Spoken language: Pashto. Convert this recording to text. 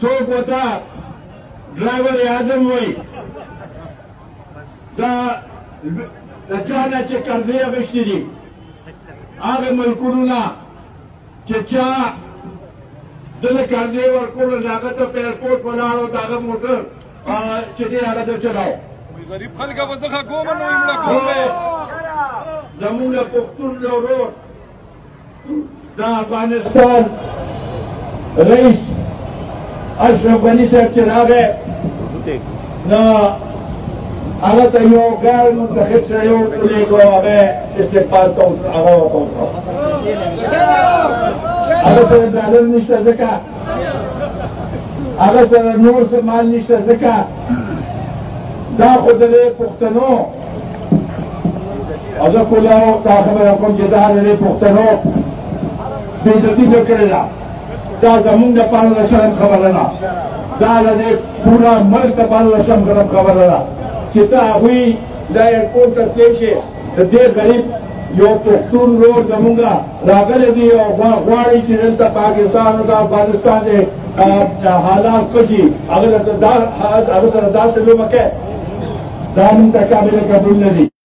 څوک ورته ډرایور اعظم وایي. دا د چا نه چې قرضې اخیستې دي، هغه ملکونو نه چې چا دله قرضې ورکولو، نو هغه ته په ایرپورټ ولاړ او د هغه موټر چې دی هغه ده چلاو. غریب خلک به زه کوم نو یې مړه کوم. زمونږ پښتون ورور د افغانستان رئیس اشرف غني صاحب چې راغی، نو هغه ته یو غیر منتخب سړی ولېږه، هغه استقبال ته هغه ورته وکړه. هغه سره ډالر نشته ځکه هغه سره نور څه مال نشته، ځکه دا خو د دې پښتنو، او زه کولاو دا خبره کوم چې دا د دې پښتنو بېعزتي نه کړې ده. دا زمونږ دپاره د شرم خبره ده، دا د دې پوره ملک دپاره د شرم خبره ده چې ته هغوی د ایرپورټ ته تللی شې. د دې غریب یو پښتون ورور زمونږ راغلی دی او غواړي چې دلته پاکستان او د افغانستان دی حالات ښه شي، هغه سره داسې لوبه کوي، دا موږ ته قابل قبول نه دي.